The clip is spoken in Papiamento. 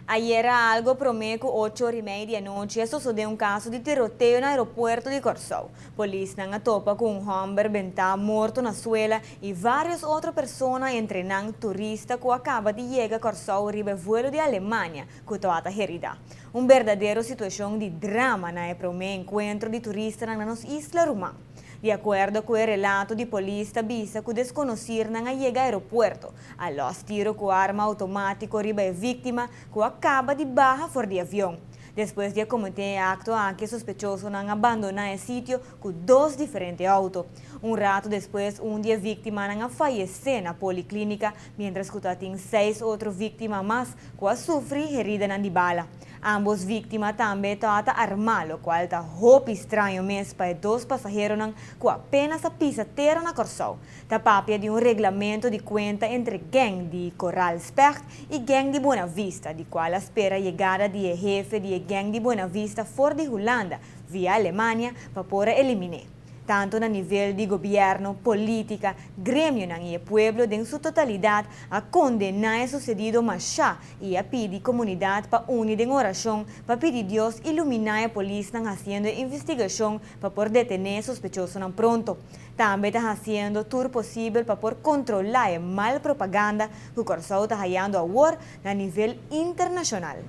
Ayera algo promé ku 8:30 di anochi a sosodé un kaso di tiroteo na aeropuerto di Kòrsou. Polisnan a topa ku un hòmber bentá morto na suela i vários otro persona, entre nan turista ku a kaba di yega Kòrsou riba e vuelo di Alemania ku tabata heridá. Un berdadero situashon di drama na e promé enkuentro di turistanan na nos isla ruman. Di akuerdo ku e relato di polis ta bisa ku deskonosirnan a yega aeropuerto, a lòs tiro ku arma outomátiko riba e víktima ku a kaba di baha for di avion. Despues di a kometé e akto aki e sospechosonan a bandoná e sitio ku dos diferente outo. Un ratu despues un di e víktimanan a fayesé na poliklínika miéntras ku ta tin seis otro víktima mas ku a sufri heridanan di bala. Ambos víktima tambe tabata armá, lokual ta hopi straño mes pa e dos pasaheronan ku apenas a pisa tera na Kòrsou. Ta papia di un reglamento di kuenta entre gang di Koral Specht i gang di Buena Vista, di kual a spera yegada di e hefe di e gang di Buena Vista for di Hulanda via Alemania pa por a elimin'é. Tantu na nivel di gobièrnu, polítika, gremionan i e pueblo den su totalidat a kondená e susedido mashá i a pidi komunidat pa uni den orashon pa pidi Dios iluminá e polisnan hasiendo e investigashon pa por detené e sospechosonan pronto. Tambe ta hasiendo tur posibel pa por kontrolá e mal propaganda ku Kòrsou ta hayando awor na nivel internashonal.